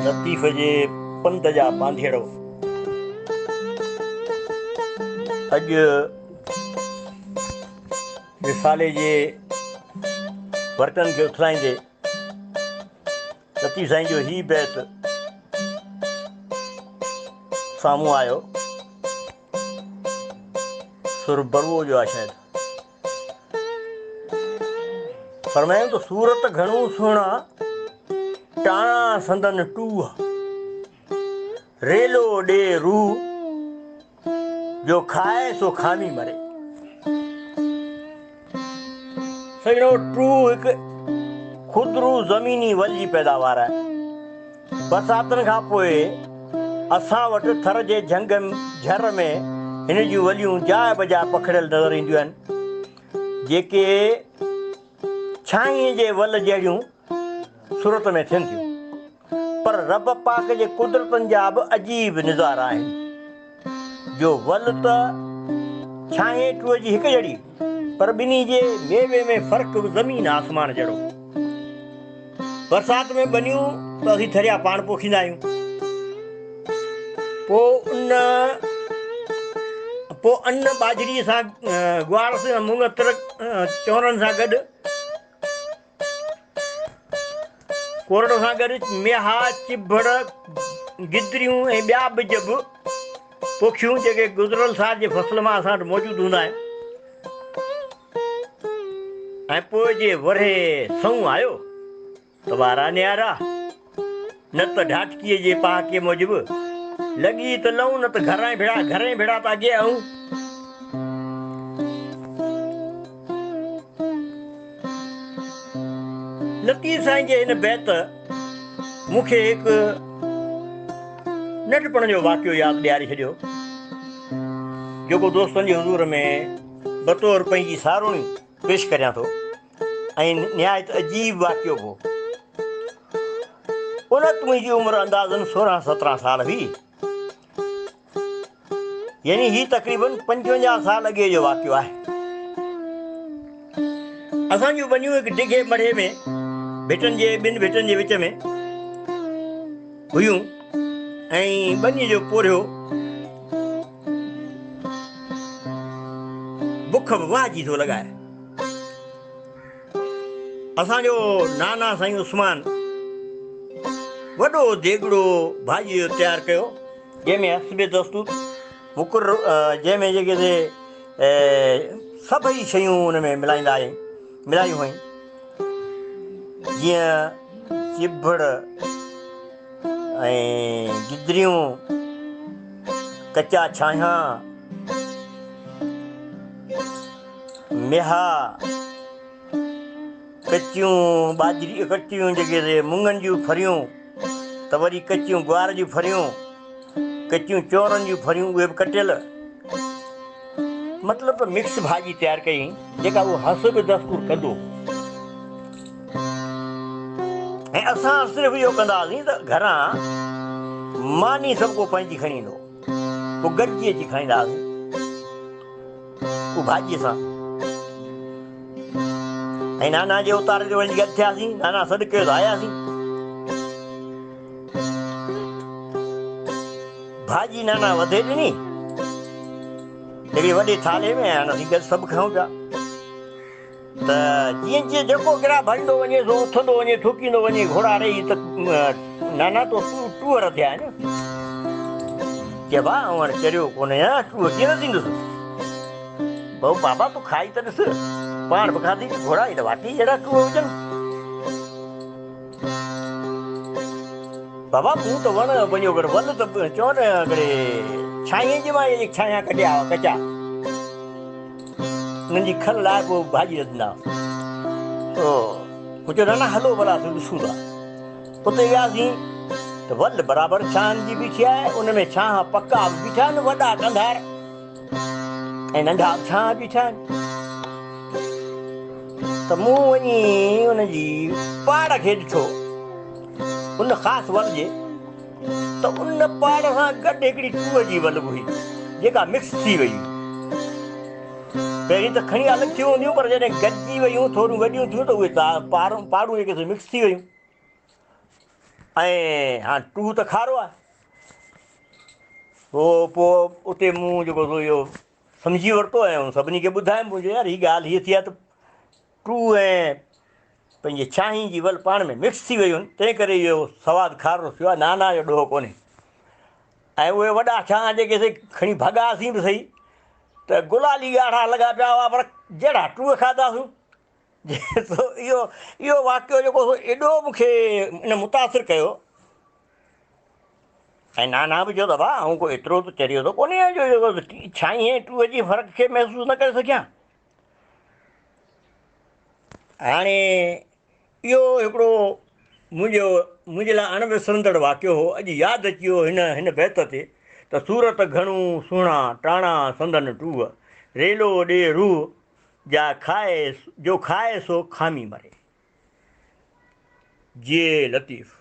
لطيف جي پنڌ جا پانڌيئڙو اڄ رسالي جي ورقن کي اٿلائيندي لطيف سائين جو هي بيت سامهون آيو. سر بروو جو آهي شايد. فرمايائون ته صورت گهڻو سهڻا، ٽاڻا سندن ٽوهه، ريلو ڏي روح، جو کائي سو کامي مري. سڄڻو ٽوهه هڪ خودرو زميني ول جي پيداوار آهي. برساتن کان پوء اسان وٽ ٿر جي جهنگ جهر ۾ هن جون وليون جاء بجاء پکڙيل نظر اينديون آهن، جيڪي ڇانهين جي ول جهڙيون صورت ۾ ٿين ٿيون. پر رب پاڪ جي قدرتن جا به عجيب نظارا آهن، جو ول ته ڇانهين ٽوهه جي هڪ جهڙي، پر ٻنهي جي ميوي ۾ فرق به زمين آسمان جهڙو. برسات ۾ ٻنيون ته اسين ٿريا پاڻ پوکيندا آهيون. پوء ان پوء ان ٻاجهريء سان گوار سان مڱ تر چونرن سان گڏ ڪورڙ سان گڏ ميها، چڀڙ، گدريون ۽ ٻيا ٻج به پوکيون جيڪي گذريل سال جي فصل مان اسان وٽ موجود هوندا آهن. ۽ پوء جي ورهيه سنئون آيو ته وارا نيارا، نه ته ڍاٽڪيء جي پهاڪي موجب، لڳي ته لئون نه ته گهرائين ڀيڙا، گهرائين ڀيڙا ته اڳي آئون. لطيف سائين جي هن بيت مون کي هڪ ننڍپڻ جو واقعو ياد ڏياري ڇڏيو، جيڪو دوستن جي حضور ۾ بطور پنهنجي ساروڻي پيش ڪريان ٿو ۽ نهايت عجيب واقعو به هو. ان وقت منهنجي عمر اندازن سورهن سترهن سال هئي. يعني هي تقريبن 55 سال اڳي جو واقعو آهي. اسان جون ٻنيون هڪ ڊگهي مڙهي ۾ ڀٽن جي ٻن ڀٽن جي وچ ۾ هيون ۽ ٻنيء جو پورهيو بک به واهه جي ٿو لڳائي. اسان جو نانا سائين عثمان وڏو ديڳڙو ڀاڄيء جو تيار ڪيو، جنهن ۾ حسب دستور مقرر جنهن ۾ جيڪي سي سڀئي شيون ان ۾ ملائيندا آهيون ملايون هئائين جيئن چڀڙ ۽ گدريون، ڪچا ڇانهيان، ميها، ڪچيون ٻاجهري، ڪچيون جيڪي سي مڱن جون ڦريون ته وري ڪچيون گوار جون ڦريون، ڪچيون چونرن جون ڦريون اهي به ڪٽيل. مطلب ته مڪس ڀاڄي تيار ڪئي جيڪا هو حسب دستور ڪندو هو ۽ اسان صرف اهو ڪندا هئاسين ته گهران ماني سڀ ڪو پنهنجي کڻي ايندو هو پوء گڏجي اچي کائيندا هئاسين اهو ڀاڄيء سان ۽ نانا جي اتاري تي وڃي گڏ ٿياسين نانا سڏ ڪيو ته آياسين ڀاڄي نانا وڌي ڏني. هڪڙي وڏي ٿالهي ۾ هاڻ اسين گڏ سڀ کائون پيا ته جيئن جيئن جيڪو گراهه ڀريندو وڃي سو اٿندو وڃي ٿڪيندو وڃي گهوڙا ڙي هي ته نانا تو ٽوهه رڌيا آهن. چي ڀاء آئون هاڻي چريو ڪونه آهيان ٽوهه ڪيئن رڌيندس. ڀائو بابا تون کائي ته ڏس پاڻ به کاڌي گهوڙا هي ته واقعي اهڙا ٽوهه هجن. بابا مون ته وڻ وڃو ڪر ول ته چون نه ڪري ڇانهين جي مان اهي ڇانهيان ڪڍيا هئا ڪچا انهن جي کل لاهي پوء ڀاڄي رڌندا تو مون چيو نه نه هلو ڀلا اسين ڏسون ٿا اتي وياسين ته ول برابر ڇانهن جي بيٺي آهي ان ۾ ڇانهه پڪا به بيٺا آهن وڏا ڪنڌار ۽ ننڍا به ڇانهه بيٺا آهن ته مون وڃي ان جي پاڙ کي ڏٺو، ان خاص ول جي، ته ان پاڙ سان گڏ هڪڙي ٽوهه جي ول به هئي، جيڪا مڪس ٿي وئي هئي. پهرين ته کڻي الڳ ٿيون هونديون، پر جڏهن گڏجي ويون، ٿوريون وڏيون ٿيون ته اهي پاڙون جيڪي سي مڪس ٿي ويون. ۽ هاڻ ٽوهه ته کارو آهي. پوء پوء اتي مون جيڪو سو اهو سمجهي ورتو ۽ سڀني کي ٻڌايم مون چيو يار هي ڳالهه هيء ٿي آهي ته ٽوهه ۽ پنهنجي ڇانهين جي ول پاڻ ۾ مڪس ٿي ويون آهن تنهن ڪري اهو سواد کارو ٿيو آهي نانا جو ڏوهه ڪونهي ۽ اهي وڏا ڇانهه جيڪي سي کڻي ڀڳاسين به سهي ته گلالي ڳاڙها لڳا پيا هئا پر جهڙا ٽوهه کاڌاسون سو اهو اهو واقعو جيڪو سو ايڏو مون کي ان متاثر ڪيو ۽ نانا به چيو ته ڀا آئون ڪو ايترو ته چريو ته ڪونهي آهيان جو جيڪو ڇائين ۽ ٽوهه جي فرق کي محسوس نه ڪري سگهيان. هاڻي اهو هڪڙو منهنجو منهنجي لاء اڻ وسرندڙ واقعو هو. اڄ ياد اچي ويو هن هن بيت تي ته صورت گهڻو سهڻا ٽاڻا سندن ٽوهه، ريلو ڏي روح جا کائي جو کائي سو کامي مري. جيئي لطيف.